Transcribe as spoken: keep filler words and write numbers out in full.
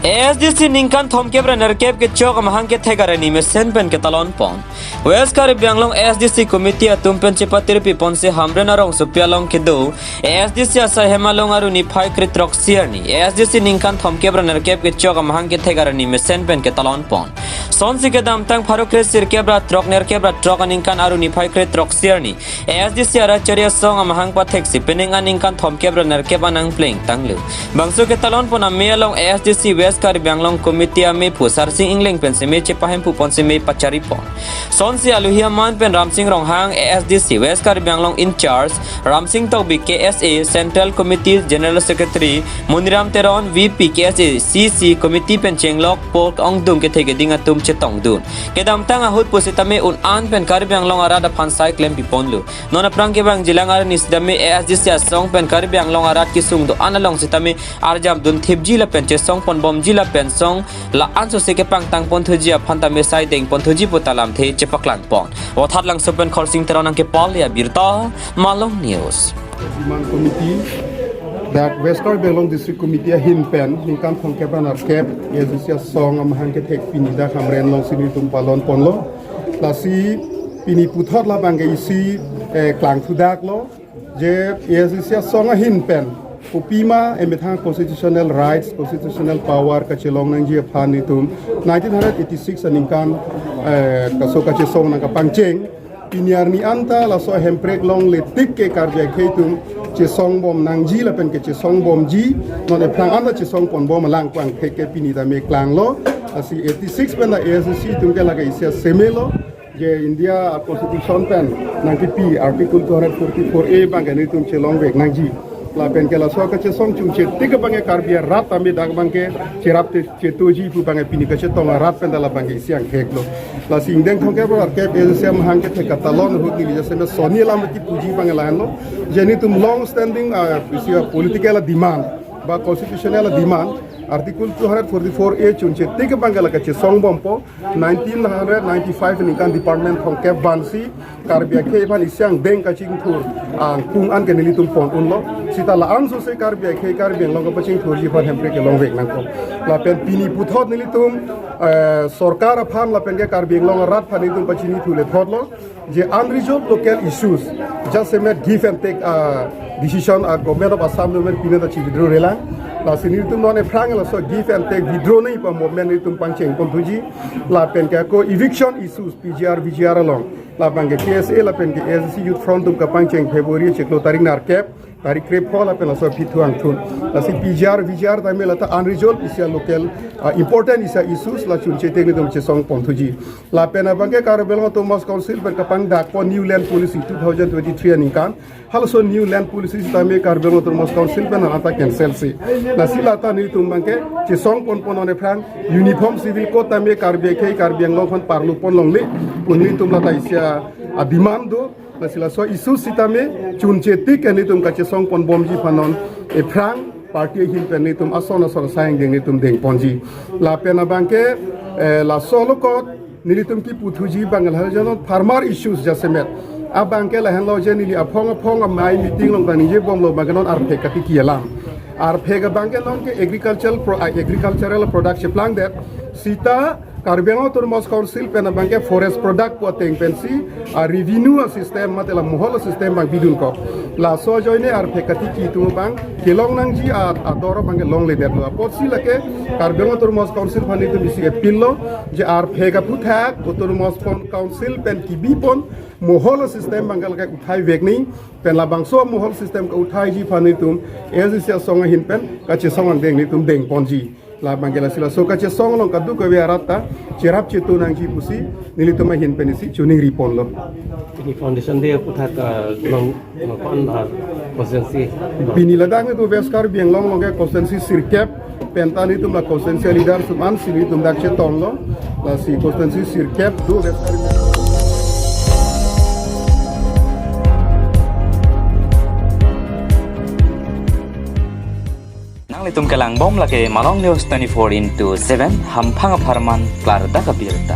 A S D C ningkan thomkep ra nerkep kechok amahang kethek arni mesen pen ketalon pon. West Karbi Anglong A S D C committee atum pen chepatirpi ponsi Hamren arongsopi along kedo A S D C asai hem along aruni phai kre throksi arni A S D C ningkan thomkep ra nerkep kechok amahang kethek arni mesen pen ketalon pon. Sonsi kedamtang pharo kre sirkep ra throk nerkep ra throk aningkan aruni phai kre throksi arni A S D C arat chari asong amahang patheksi penang aningkan thomkep ra nerkep anang plengtanglo. Bangso ketalon pon amei along A S D C West Karbi Anglong Committee amei Pu Sarsing Engleng pen seme chepahemphu pon seme pachari pon. Sonsi aluhi aman pen Ramsing Ronghang, A S D C West Karbi Anglong in charge, Ramsing Tokbi, K S A Central Committee General Secretary, Muniram Teron, V P K S A C C Committee pen chenglok pok ongdung kethe keding atum chetongdun. Kedamtang ahut pusitame un-an pen Karbi Anglong arat aphan sai klem piponlo. Non aphrang kevang jilang arni sitame A S D C asong pen Karbi Anglong arat kesung do-an along sitame arjap dun thipji lapen chesong ponbomji lapen song la-an sose kepangtang ponthuji aphan tame sai deng ponthuji puta lamthe chepaklang pon. Vothatlangso pen Khorsing Teron nangkepale abirta, Malong News. Demand Committee, dak West Karbi Anglong District Committee ahin pen ningkan thomkep ra nerkep A S D C asong amahang kethek pini dak Hamren alongsi nelitum palon ponlo. Lasi pini puthot labang ke isi, eh, klangthudaklo je A S D C asong ahin pen kopima emethang constitutional rights, constitutional power kachelong nangji aphan nelitum nineteen eighty-six aningkan, eh, kaso kachesong nangkapangcheng. Pini arni anta laso hemprek longle tik ke Karbi akhei atum chesong bom nangji lapen ke chesong bomji, non ephrang anta chesong ponbom alang kwang thek ke pini tame klanglo. Lasi eighty-six pen ta A S D C atum ke lake isi aseme lo. Je India Constitution pen nangkipi Article two hundred forty-four A abang ke nelitum chelongvek nangji. Lapen ke laso kachesong chunche tik abang ke Karbi arat tame dak abang ke cherap te chetoji pu abang ke pini kachetong arat pen ta labang ke isi angthek lo. Lasi ingdeng thomkep ra nerkep A S D C amahang kethek katalon ahut neli jasemet sonni alam kipuji abang ke lahenlo. Je nelitum long standing, ah, isi a political demand ba constitutional demand, Article two hundred forty-four A chunche tik abang ke la kachesong bompo, nineteen ninety-five ningkan department thomkep vansi Karbi akhei aphan isi angdeng kachingthur angkung an ke nelitum pon unlo. Seta la-an sose Karbi akhei Karbi Anglong kapachingthurji aphan hemprek kelongvek nangkok. Lapen pini puthot nelitum, eh, sorkar aphan lapen ke Karbi Anglong arat aphan nelitum pachinithu le thotlo je unresolved local issues jasemet give and take, ah, decision, ah, Government of Assam government pine ta chi withdraw relang. Lasi nelitum non ephrang laso give and take withdraw nangji pu movement nelitum pangcheng ponthuji. Lapen ke ako eviction issues P G R, V G R along, labang ke K S A lapen ke A S D C Youth Front atum kapangcheng February chiklo tarik nerkep, tarik krepho lapen laso aphi thu angthun. Lasi P G R, V G R tame la ta unresolved isi a local, ah, important isi a issues, la chunche tik nelitum chesong ponthuji. Lapen abang ke Karbi Anglong Autonomous Council pen kapangdakpo New Land Policy two thousand twenty-three aningkan. Halaso New Land Policy sitame Karbi Anglong Autonomous Council pen anta cancel si. Lasi la ta nelitum abang ke chesong ponpon, non ephrang Uniform Civil Code tame Karbi akhei Karbi Anglong aphan parlu pon longle pu nelitum la ta isi a demand do. Lasi laso issue sitame chunche tik ke nelitum kachesong ponbomji aphan non ephrang party ahin pen nelitum ason ason sai angdeng nelitum dengponji. Lapen abang ke, eh, laso along kot nelitum kiputhuji abang lahai je non farmer issues jasemet. Abang ke lahenlo je neli aphong aphong amei meeting along ta ningjebomlo abang ke non arphek katiki alam. Arphek abang ke non ke agricultural pro-, ah, agricultural product cheplangdet. Seta Karbi Anglong Autonomous Council pen abang ke forest product pu ateng pensi, ah, revenue a system mate la mohol a system abang bidunkok. Laso ajoine arphek katiki atum abang kelong nangji a, ador abang ke longledetlo. Apotsi lake Karbi Anglong Autonomous Council aphan nelitum isi appeal lo je arphek aphuthak Autonomous Council pen kibipon mohol a system abang ke lake uthaivek nangji, pen labangso mohol system kauthaiji aphan nelitum A S D C asong ahin pen kachesong angdeng nelitum dengponji. Labang ke lasi laso kachesong along kadokave arat ta cherap chetu nangji pusi nelitum ahin pen isi choningri ponlo. Pini foundation day aphuthak, ah, along, along ko-an, ah, constituency? Pini ladak nelitum West Karbi Anglong along ke constituency sirkep pen ta nelitum la constituency leader suman si nelitum dak chetonglo. Lasi constituency sirkep do West Karbi Anglong. Nanglitum kelangbom lake Malong News twenty-four into seven, hamphang apharman klardak abirta.